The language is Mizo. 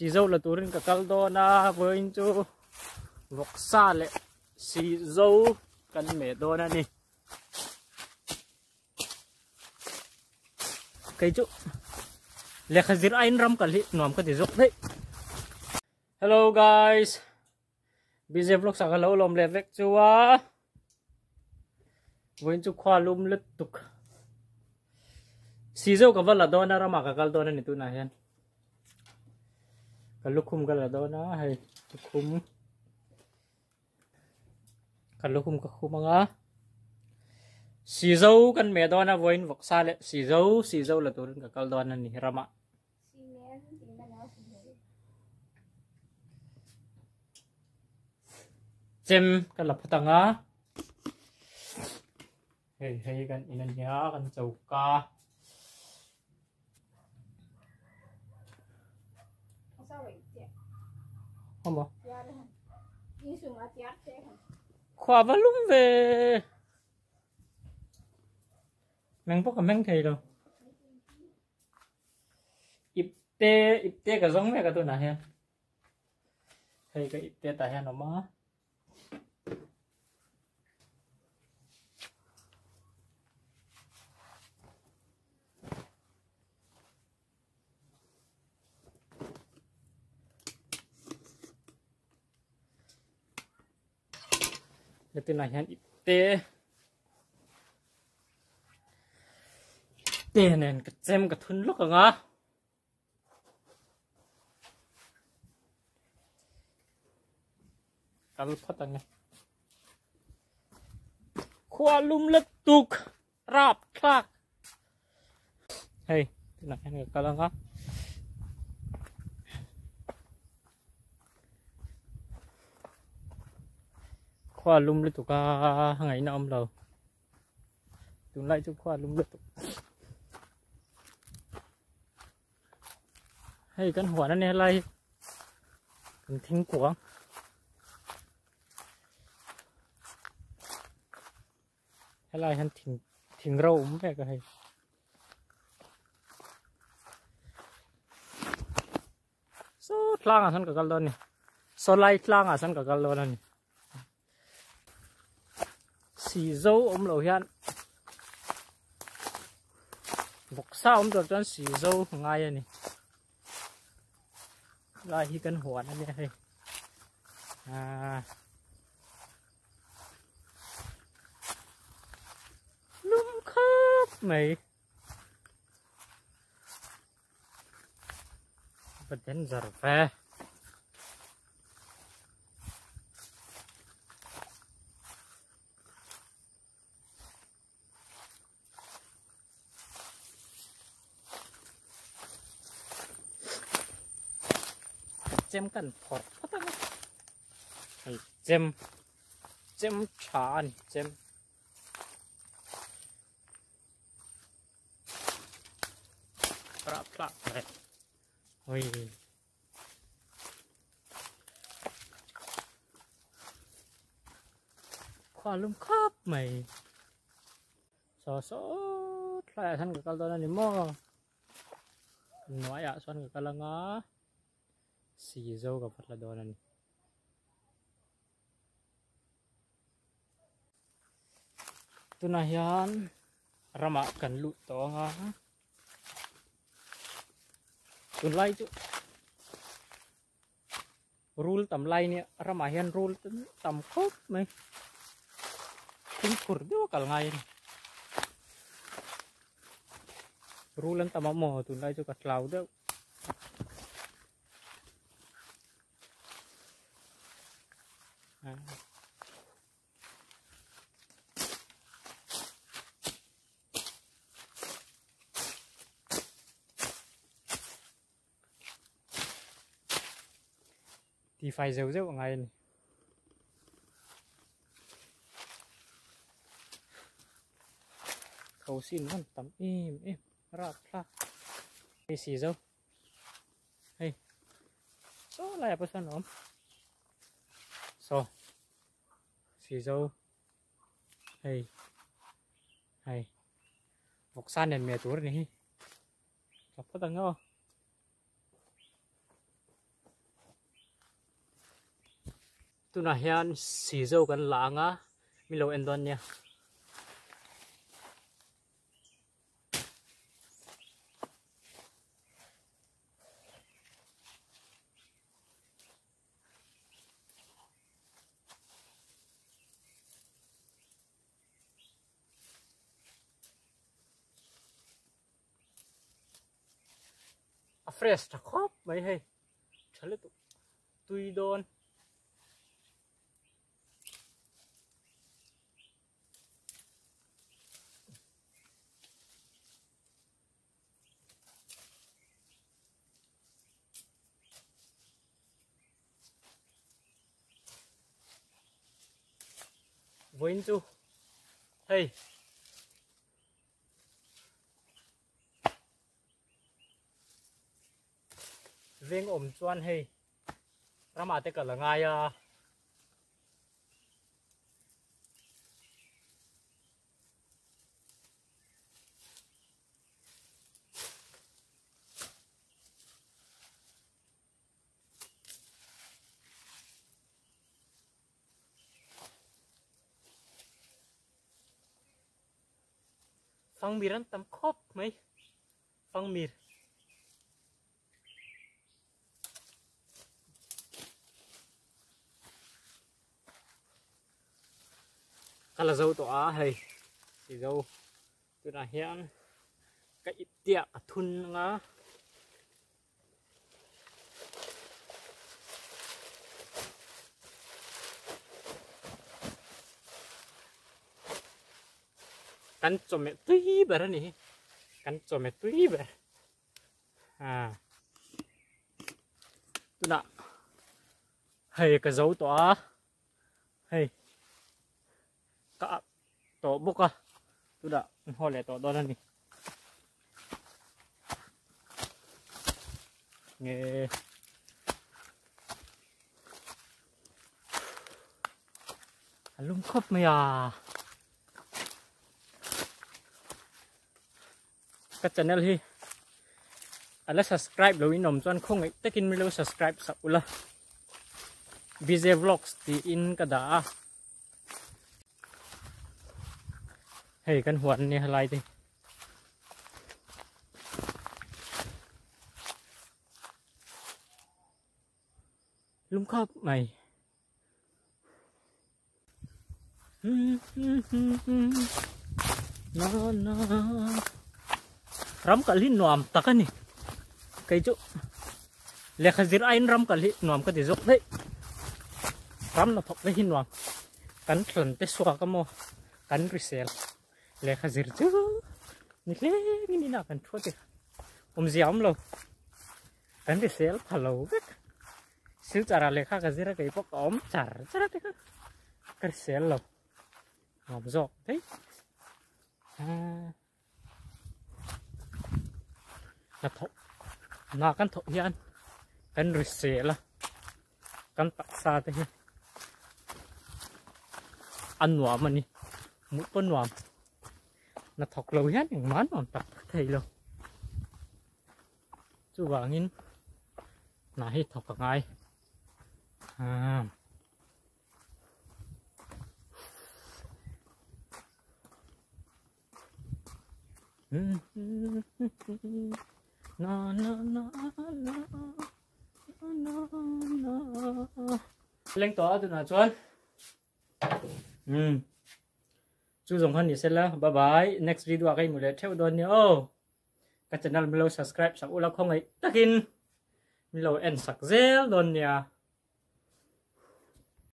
Sizo la turin ka kal dawn a vawiin chu vawksa leh sizo kan meh dawn a ni. Kei chu lehkha zir aiin ram kal hi nuam ka ti zawk daih. Hello guys BJ vlogs ah ka lo lawm leh vek chu a vawiin chu khua lum lutuk si zo ka va la dawn a ramah ka kal dawn a ni tunah hian ka lukhum ka la dawn a hei lukhum ka lukhum ka khum anga si zo kan meh dawn a vawiin vawksa leh si zo si zo la turin ka kal dawn a ni ramah. Chem ka la phawt ang a hei hei kan in a nia kan choka awm khua va lum ve. Meng pawh ka meng thei lo. Ip te ip te ka zawng mek a tunah hian. Hei ka ip te tah hian awm a. Hetinah hian ip te te nen ka chem ka thun lawk ang a. Kal phawt ang e. Khua lum lutuk rap thlak. Hei tunah hian ka kal ang a. Khua lum lutuk a ngaihna awm lo. Tunlai chu khua lum lutuk. Hei kan huan a ni helai hi. Kan thingkuang. Helai hian thing thing ro awm vek a hei. Saw tlangah sawn ka kal dawn a ni. Saw lai tlangah sawn ka kal dawn a ni. Si zo awm lo hian vawksa awm tur chuan si zo ngai a ni. Lai hi kan huan a nia hei. Aaa. Lum khawp mai. Va danger ve. Chem kan phawrh phawt ang a hei chem chem tha a ni chem rap thlak mai ui khua lum khawp mai saw saw thlaiah hian ka kal dawn a ni maw hnuaiah sawn ka kal anga si zo ka va tla dawn a ni. Tunah hian ramah kan luh tawh anga tunlai chu rul tam lai nia ramah hian rul tam khawp mai fimkhur deuh a kal ngai a ni rul an tam a maw tunlai chu ka tlau deuh. Ti fai zeuh zeuh a ngai a ni. Tho sin van tam em em rap thlak. Hei si zo. Hei. Saw lai ah pawh sawn a awm. Saw. Si zo. Hei. Hei. Vawksa nen meh tur a ni hi. Tha phawt ang aw. Tunah hian sizo kan la ang a, min lo en dawn nia. A fresh tha khawp mai hei tha lutuk tui dawn. Vawiin chu hei veng awm chuan hei ramah te kal a ngai a. Fangmir an tam khawp mai fangmir. Ka la zo tawh a hei si zo tunah hian ka ip tiah ka thun anga. Kan chawhmeh tui ber a ni hi kan chawhmeh tui ber ah tunah hei ka zo tawh a hei ka ak tawh bawk a tunah an haw leh tawh dawn a ni nge a lum khawp mai a ka channel hi ala subscribe lo in awm chuan khawngaih takin min lo subscribe sak ula BJ vlogs tiin ka dah a hei kan huan nia helai te lum khawp mai. Ram kal hi nuam tak a ni kei chu lehkha zir aiin ram kal hi nuam ka ti zawk daih ram hnathawk te hi nuam kan thlan te suak a maw kan hrisel lehkha zir chu ni hlengin inah kan thu a ti awmzia a awm lo kan hrisel pha lo vek. Silchar ah lehkha ka zir a kei pawh ka awm char char a te kha ka hrisel lo nuam zawk daih hnathawh hna kan thawh hian kan hrisel a kan taksa te hi a nuam a ni hmuh pawh nuam hnathawk lo hian engmah nuam tak tak thei lo. Chuvangin hna hi thawk a ngai. Na na na na na na Leng tawh a tunah chuan um chu zawng khan ni sela bye bye next video ah ka inhmu leh theuh dawn nia aw. Ka channel min lo subscribe sak ula khawngaih takin min lo en sak zel dawn nia.